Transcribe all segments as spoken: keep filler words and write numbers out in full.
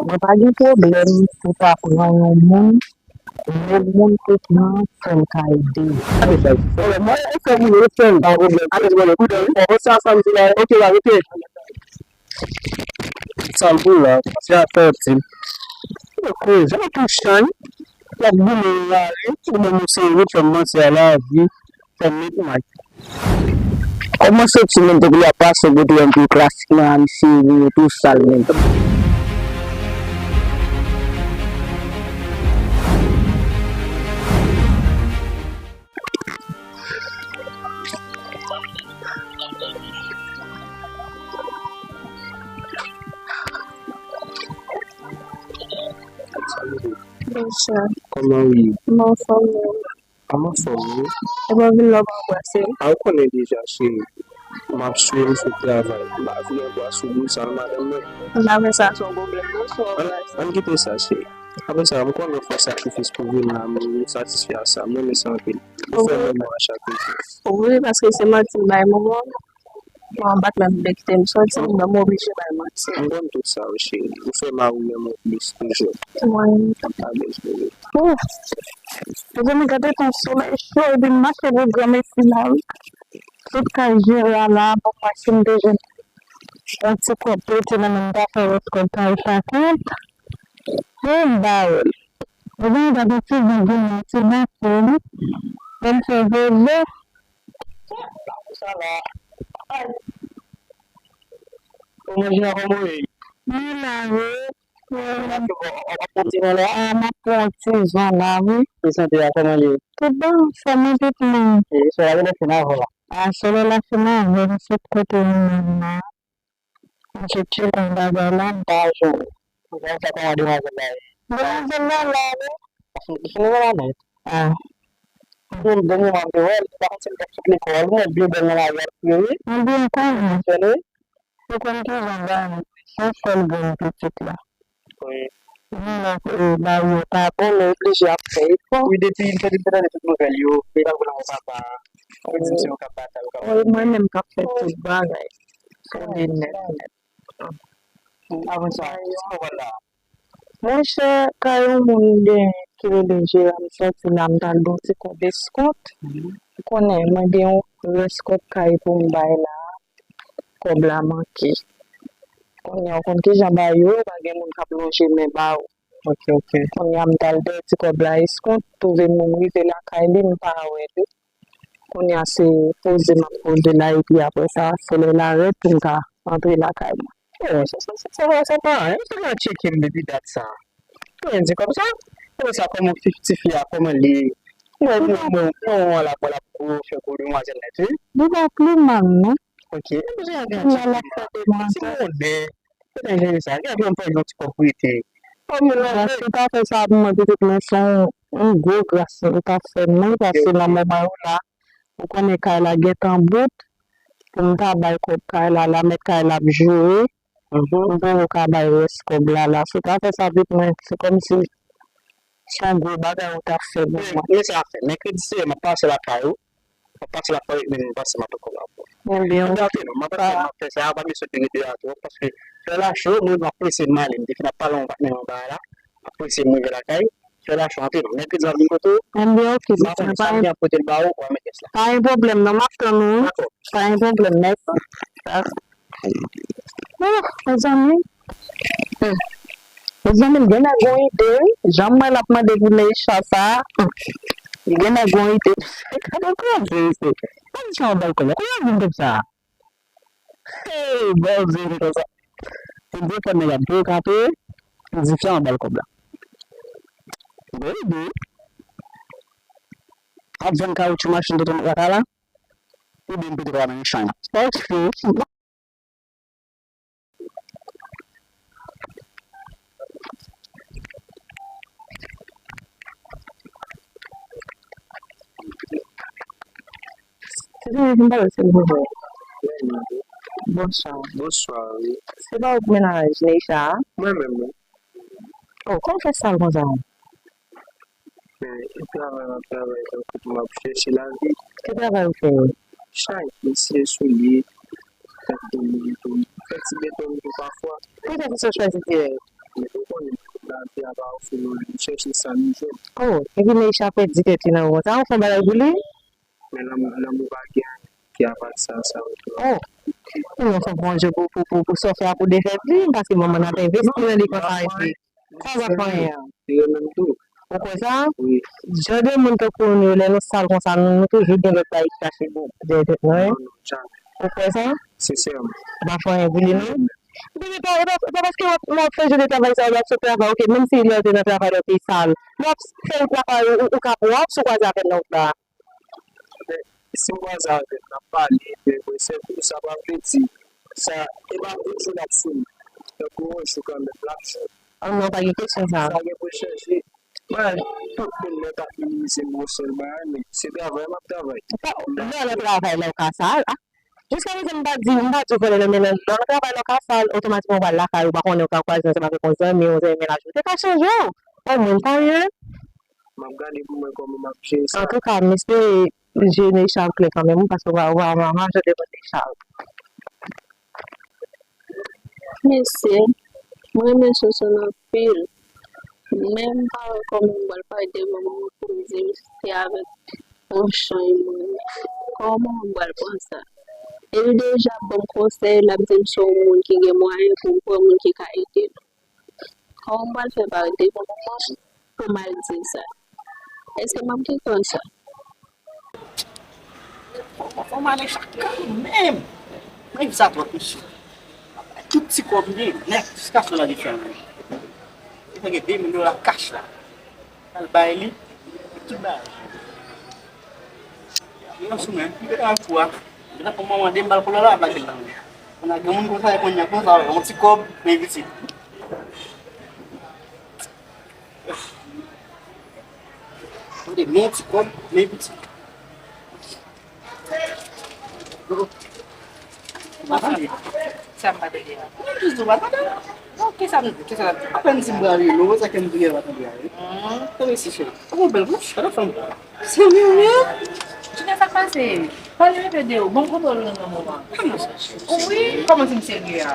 Mwen pa gen pwoblèm pou w ta pran yon moun, menm moun pou pran, fè m ka ede w. Mwen, fè moun yo fè m pa pwoblèm. Bon, sa, sa m di la, ok, la, ok. Sa m pou la, se afè w di m. Ok, jan tou chay, w ap goumen nan lari, ou menm ou se ou fè m manti a lavi, fè m met may. Kòman se ti moun te pou y ap pase kote yon pil klasik nan misye vini tou sal menm. Bonswa. Kòman w ye? Mwen anfòm. Anfòm wi. Ou pa vin la w pa anbrase m? A, ou konnen deja, cheri. M ap sou m sou travay. M pa vin anbrase w bouzal madanm mwen. M pa wè sa se yon pwoblèm non, si w anbrase m. Ann kite sa, cheri. Apre sa, m konnen w fè sakrifis pou vin la, m satisfè a sa. M renmen sa anpil. Ou fè manman w a sakrifis. Wi, paske se manti m bay manman w. Bon, m pa t menm vle kite m soti, m oblije bay manti. M konn tout sa wi, cheri. Ou fè mari w renmen w plis toujou. Wi. Alèz, bebe. Oh. Mezanmi, gade yon solèy cho, epi m mache pou granmesi la, wi. Tout kay jere a la, bon, mwen si m te jwenn yon ti kòb prete nan men m, m ta fè rès kòb kay sa kont. Pou m ba w l. Mezanmi, gade ti van goumen, ti bato, wi. Pou m fè volo. Sa va. Ay. Ou manje a kòman ye? Mwen la, wi. Ou ap pran ti van la? A, m ap pran ti van la, wi. E sante a, kòman l ye? Tout bon, fòm mwen tout moun. E solèy la fin avè w la? A, solèy la fin avè m, sot kote ou menm la. M sot cheke yon bagay la, m pa jwenn. Ou konn sa kòman demwazèl la ye? Demwazèl la la, wi. Li fini la nèt. A. Bon, dènye mwa m te wè l, m pa konn si l t ap sot lekòl, mwen vle bèl nan lari a l ap plere. Ebyen, ou konnen. Ou konn kijan bagay, se sèl grenn pitit la. Wi. Li nan, e, lari a pa bon, men oblije ap fè efò. Wi, depi m tande, m te tande tout nouvèl yo, li pa vle wè papa. Ou di m se yo k ap batay, yo k ap. Wi, mwen menm k ap fè tout bagay. Konnen nèt, nèt. Avan sa, ki ti kòb la? Monchè, kay yon moun genyen ki rele Jeran, m sòti la, m t al ba w ti kòb eskont. Ou konnen, mwen gen yon rès kòb kay pou m bay la. Kòb la manke. Kounye a, ou konn kijan bagay yo ye, pa gen moun k ap lonje men ba ou. Ok, ok. Kounye a, m t al bay ti kòb la eskont, twouve m rive lakay li, m pa wè li. Kounye a, se poze m ap poze la, epi apre sa, se lè l arete pou m ka antre lakay mwen. Oh, sa, sa, sa, sa va, sa pa anyen. Ou te ka tcheke m depi dat sa. Mwen di kòm sa. Apre sa, kòman fi, ti fi a, kòman li ye? Mwen, mwen, mwen, mwen, mwen, la, mwen, la, pou fè gwo demwazèl nèt, wi. Li pa pli mal, non. Ok. Mwen bezwen gen ti monnen. Kounye a, l ap fè demwazèl. Kote jere sa? Gen yon fè yon ti kòb prete. Kòm yon lòt. Gras ou ta fè sa pou mwen, pitit mwen, se yon, yon gwo gras ou ta fè m, wi, paske nan moman yo la, ou konnen kay la gentan bout, pou m ta bay kòb kay la, la mèt kay la ap joure, m poko ka bay rès kòb la, la. Si w ta fè sa, pitit mwen, se kòmsi se yon gwo bagay ou t ap fè pou mwen. Men sa ap fè, mèkredi seyè, m ap pase lakay ou. M ap pase lakay ou, men m pase m ap pran kòb la pou ou. Ebyen, antre non, m ap antre, m ap fè sa, pa bezwen sot vini deyò a twòp, paske fè la cho, mwen m ap prese m ale, m te fin ap pale yon patnè m anba a la, m ap prese m rive lakay, fè la cho antre non, mèkredi m ap vin kote ou. Ebyen, ok, m ap fè sa m gen pou pote l ba ou, ou a mèt la. Pa gen pwoblèm non, m ap tann ou, wi. Dakò. Pa gen pwoblèm, mèsi. Ah, mezanmi. Hmm. Mezanmi, m gen nèg yon ide, wi. Jan m wè l ap mande pou Neisha sa a, hmm. M gen nèg yon ide. Gade kòman se, se. Pa di sa yon bal kòb la. Kòman l vin kòb sa a? Hey, Bondye, m konsa. M di fè nèg ap dwe kape, m di fè yon bal kòb la. Bon ide. Ap vann kawotchou machin tonton Makaka la. Oubyen m pete pa nan yon chay la. Ok. Se te vin pale se mwen. Bonswa. Bonswa, wi. Se pa ou k mennaj Neisha a? Mwen menm, wi. Oh, kòman w fè sal konsa? Men, travay, m ap travay, tankou m ap chèche lavi. Ki travay ou fè? Chay, eseye soulye, fè ti beton tou pafwa. Poutèt sa w chwazi T R? Men ou konn pa ofri nou anyen, li chèche sa li jwenn. Oh, epi Neisha pèdi tèt li nan moman sa, ou fè bagay pou li? Men lanmou, lanmou pa gen anyen ki ap al sa, sa yo tou. Oh, nou fè Bondye pou, pou, pou, pou sa w fè a pou defèt li, paske manman nan te envesti nan li konsa epi. Sa w ap fè anyen an? Li renmen m tou. Ou kwè sa? Wi. Jan de moun tankou nou yo, lè nou sal konsa, nou, nou toujou gen lòt bagay ki kache dèyè tèt nou, wi. Non, non, jamè. Ou kwè sa? Sensèman. Ou pa fè anyen pou li, non? Bebe, pa, e pa, e pa paske w ap, w ap fè jan de travay sa yo, w ap sot travay, oke, menm si lè w te nan travay la, w te sal. Lè w ap fè wout la, pa, ou, ou ka pwòp, si w kwaze avè l nan wout la. Men, si m kwaze avè l, n ap pale, epi mwen sèvi l, sa pa vle di, sa, e pa toujou l ap sou mwen. Tankou yon jou kanmenm, l ap jou. Oh non, pa gen kesyon sa. Sa gen pou chanje. Mwen, tout moun nèt ap minimize m yon sèl bagay, men se travay m ap travay. Lè w nan travay la, ou ka sal. Jiskaprezan, m pa di, m pa di w vòlè nan men nan, lè w nan travay la, w ka sal, otomatikman w pral lakay ou, pa konnen w ka kwaze ansanm avèk yon zanmi, yon zanmi mennaj ou. Te ka chanje w. Omwen, pa anyen. M ap gade pou mwen kòman m ap jere sa. Antouka, m espere je Neisha klè kanmenm, wi, paske w pa, w pa, w pa, w pa jan de moun Neisha. Mesye, m renmen Soso anpil. Men m pa wè kòman m pral parèt devan manman pou m di l se avèk yon chay mwen. Kòman m pral pran sa? E l deja ban m konsèy, l ap di m se yon moun ki gen mwayen pou m pran moun ki ka ede l. Kòman m pral fè parèt devan manman m pou m al di l sa? Èske m ap gen kouran sa? Fò, fò m ale chak kanmenm. Mwen viv sa twòp, mesye. Tout ti kòb li nèt, jiskaske la li fèmen. Li fè gen de mil dola kach la. Al bay li, tout bagay. Li nan sou men, li te nan kou a. Li nan fò mwen mande m bal kolò la, ap lage l nan men. Kounye a gen moun konsa, e kounye a konsa, yon ti kòb, men pitit. Tande, men yon ti kòb, men pitit. Ou pa tande? Sa m pa tande a? Mwen jis di w pa tande. Non, kisa m, kisa l ap di? Apèn si m prale, non, sa ke m priye pa tande a, wi. Tande si cheri. Ou gon bèl bouch, gade fanm. Se mwen, wi. Junior, sa k pase? Pale enpe de ou. Bon, kote w nan moman? Kòman sa, cheri? Wi, kòman ti m serye a?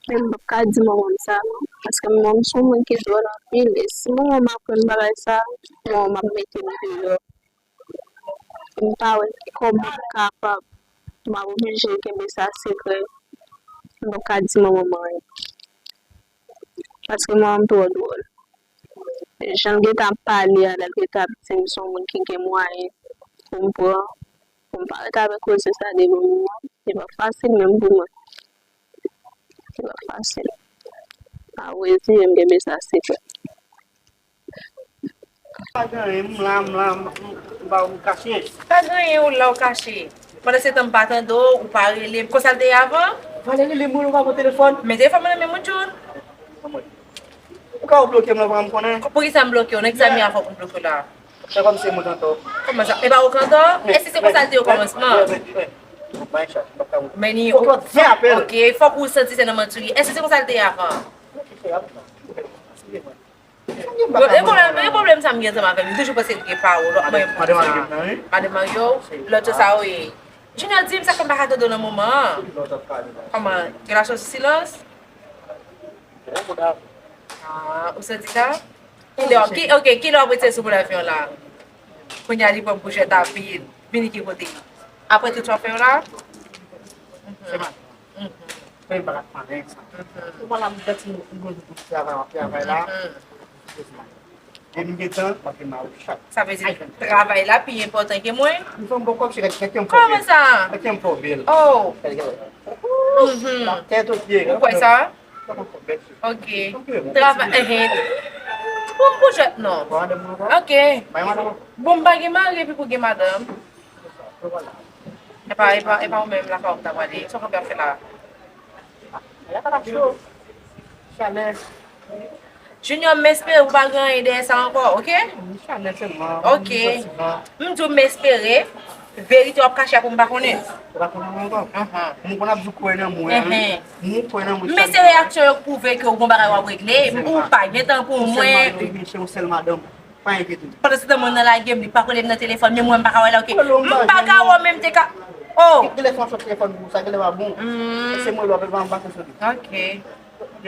Men m p ap ka di manman m sa, non. Paske manman m se yon moun ki dwòl anpil. E si manman m aprann bagay sa, manman m ap mete m deyò. M pa wè kòman m kapab. M ap oblije kenbe sa sekrè. M p ap ka di manman m anyen. Paske manman m twò dwòl. Jan l gentan ap pale a, lè l gentan ap di m se yon moun ki gen mwayen pou m pran, pou m pa ret avèk koze sa devan manman m, li p ap fasil menm pou mwen. Li p ap fasil. M ap reziye m kenbe sa sekrè. Pa gen anyen, m la, m la, m, m, m pa, m kache. Pa gen anyen, ou la, ou kache. Pandan se tan, m pa tande w, ou pa rele m. Konsa l te ye avan? Valè rele m, ou pa pran telefòn. Men telefòn mwen nan men moun, Jun. Ou ka ou bloke m la, pa m konnen. Poukisa m bloke w? Nan ki sa m ye a fò pou m bloke w la? Fè kòm se mwen kanto. Kòman sa? E pa ou kanto? Èske se konsa l te ye okòmansman? Meni, ok, fòk ou santi se nan manti w ye. Èske se konsa l te ye avan? Bon, e pwoblèm, e pwoblèm sa m gen ansanm avè l, m toujou panse l gen pawòl. Lòt mwen, madan Mario, lòt yo sa yo ye. Junior, di m sa k fè m pa ka tande w nan moman an. Kòman, gen la chance silans? Ah, ou santi sa? Kilè, ki, ok, kilè w ap retire sou pou lavi an la? Kounye a li pran pou jwèt avil. Vini ki kote? Apre tout sa w fè yo la? Mhm. Mhm. Mwen pa ka fè anyen sa. Mhm. Ou pa la, m santi m, m gwo pou travay, travay la. Mhm. E m gen tan, m ap gen mari chak. Sa vle di travay la pi enpòtan ke mwen? M fè m bon kòb, se kèk, kèk yon fò bil. Kòman sa? Kèk yon fò bil. Oh. Kèk yon. Mhm. Tèt o pye. Ou kwè sa? Ok. Travay, ehe. Bon, pou jwèt non. Ok. Bon, m pa gen mari, epi pou gen madanm. E pa, e pa, e pa ou menm lakay ou m ta prale. Sa w konn ap fè la? Chalè. Junior, m espere ou pa gen anyen dèyè sa ankò, ok? Chalè sèlman. Ok. M di w m espere verite w ap kache a pou m pa konnen. Ou pa konnen ankò? Ahan. M konn ap di w kwè nan mwen, wi. Ehe. M kwè nan mwen. Men se reyaksyon yo k pwouve ke w gon bagay w ap regle, ou pa gen tan pou mwen. Se yon sèl madanm. Pa enkyete w. Pandan se tan mwen nan lage m, li pa rele m nan telefòn, men mwen m pa ka wè l la, ok. M pa ka wè w, men m te ka. Oh. Genlè fò w sòt telefòn pou sa, genlè pa bon. Hmm. Se mwen lè w apèl pa m pa konn sòti. Ok. Ok.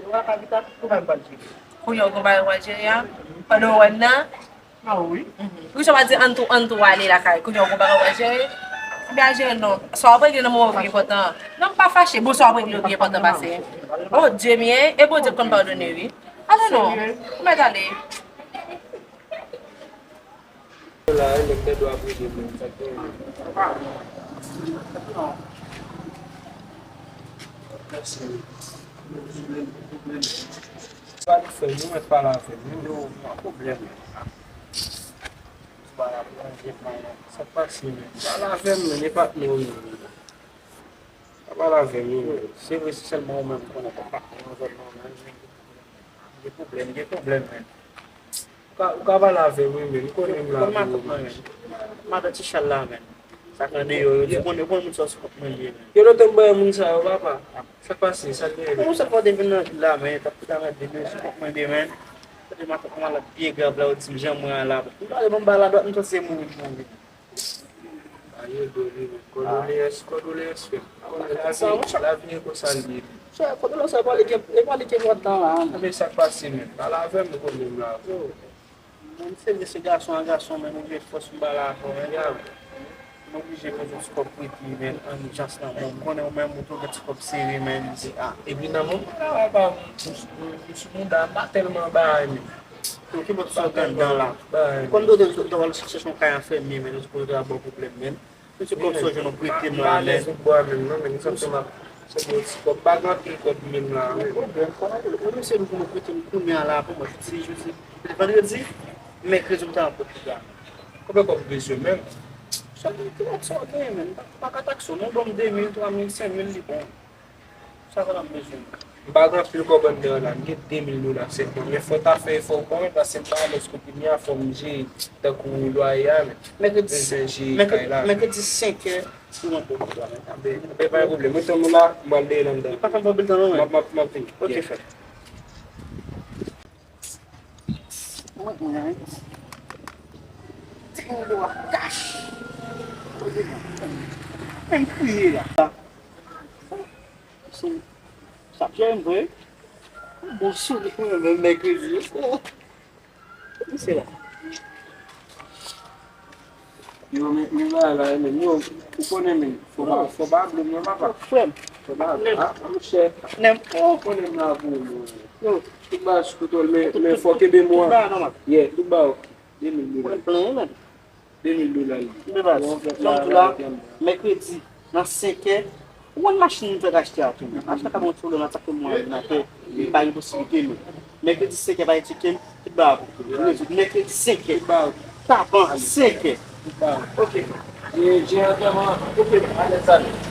Ou pa ka di ta, ou pa pral jere. Kounye a ou gon bagay w pral jere a? Pandan w wè n nan? Ah wi. Wi, sa w pa di ann tou, ann tou ale lakay. Kounye a ou gon bagay w pral jere? Ou pa jere non. Sa w ap regle nan moman w pi enpòtan an. Non, m pa fache. Bon, sa w ap regle yo pi enpòtan pase. Oh, Dye m ye. E Bondye konn padone wi. Ale non. Ou mèt ale. La, e nèg dèdwa ap rele mwen, sa k genyen? Mèsi. Sa li fè, nou mèt pale avè m, nou gen yon pwoblèm. Sa k pase, men? Pale avè m, men, e pa nou, men. Pa pale avè m, men. Se vre, se sèlman ou menm m konnen kòm patnè nan zòn nan, men. Gen pwoblèm, gen pwoblèm, men. Ou ka, ou ka pale avè m, wi, men. M konnen m la pou ou, men. Madan Ti Chal la, men. Sa k andeyò, yo di, ou konnen, ou konnen moun sa yo se kòk mwen li ye, men. Yo lontan m bay moun sa yo, papa. Sa k pase, sa l genyen? Moun sa fò te vin nan vil la, men. T ap fout anmède, men, se kòk mwen li ye, men. Kote matant mwen la, pye grav la, yo di m jan mwen an la. M pale, bon, m ba l adwat, m santi se mouri, mouri. Ayo, doli, men. Kondoleyans, kondoleyans, frè m. Konnen lavi, lavi e konsa l ye. Chè, kondoleyans, e pa li ki, e pa li ki enpòtan la, non. Men sa k pase, men. Pale avè m, konnen m la. Yo, mwen, se vre, se gason a gason, men, m oblije fòs m pale avè w, men. M oblije poze ti kòb prete, men, an ijans nan men w. M konnen ou menm, ou tou gen ti kòb sere, men, m di, a. Epi nan moman la, papa, m, m, m sou mouda, m pa tèlman bay, men. Yo, ki bòt sa w gen anndan la? Konn do te, te, te al chèche yon kay anfèmye, men, nou sipoze ta ba w pwoblèm, men. Mesye, kòb sa w jwenn ou prete m la, men. Alèz ou bwa menm, non, men, m santi m ap, santi yon ti kòb, pa gen anpil kòb menm la, men. Pwoblèm, kòman ou, ou mesye, nou, nou prete m kounye a la, pou mwen, jodi, jodi, vandredi, mèkredi, m ta pran pou la. Konbyen kòb ou bezwen menm? Sèlman, ki lòt sa w genyen, men? M pa, m pa ka takse w, non, ban m de mil, twa mil, senk mil, li bon. Sa k ap bezwen. M pa gen anpil kòb anndan an la, m gen de mil dola sèlman. Men fò w ta fè efò w konnen, paske m pa alèz kote m ye a, fò m jere tankou lwaye a, men. Mèkredi, mèkredi, mèkredi senk è, ou rantre w la, men. Anben, anben, pa gen pwoblèm. Mwen tann ou la, m pral dèyè l anndan. Pa fè m pran pil tan non, men. M ap, m ap, m ap vini. Ok, frè. Mwen, mwen, di mwen do a kach. Menm kriye la. Se, sa ap jere m vre. Bon souri mwen, menm mèkredi. Misye la. Yo, men, men bagay la, men, yo, ou konnen, men, fò pa, fò pa bliye m non, papa. Frè m. Fò pa, ah, monchè. Ou konnen m la pou ou, yo. Tout bagay sou kontwòl, men, men fò kenbe mo a. Tout bagay nòmal. Yeah, tout bagay, de mil dola. Mwen plen, men. De mil dola li. Men baz, jan m di w la, mèkredi, nan senk è, ou konn machin m fèk achte a tou, men. Achte a ka ban m ti pwoblèm la, sa fè m mwen òdinatè, li pa gen posiblite, men. Mèkredi senk è, pa etike m, tout bagay bon. Mèkredi senk è. Tapan senk è. Ok. E, je antèman, ok, alèz, alèz.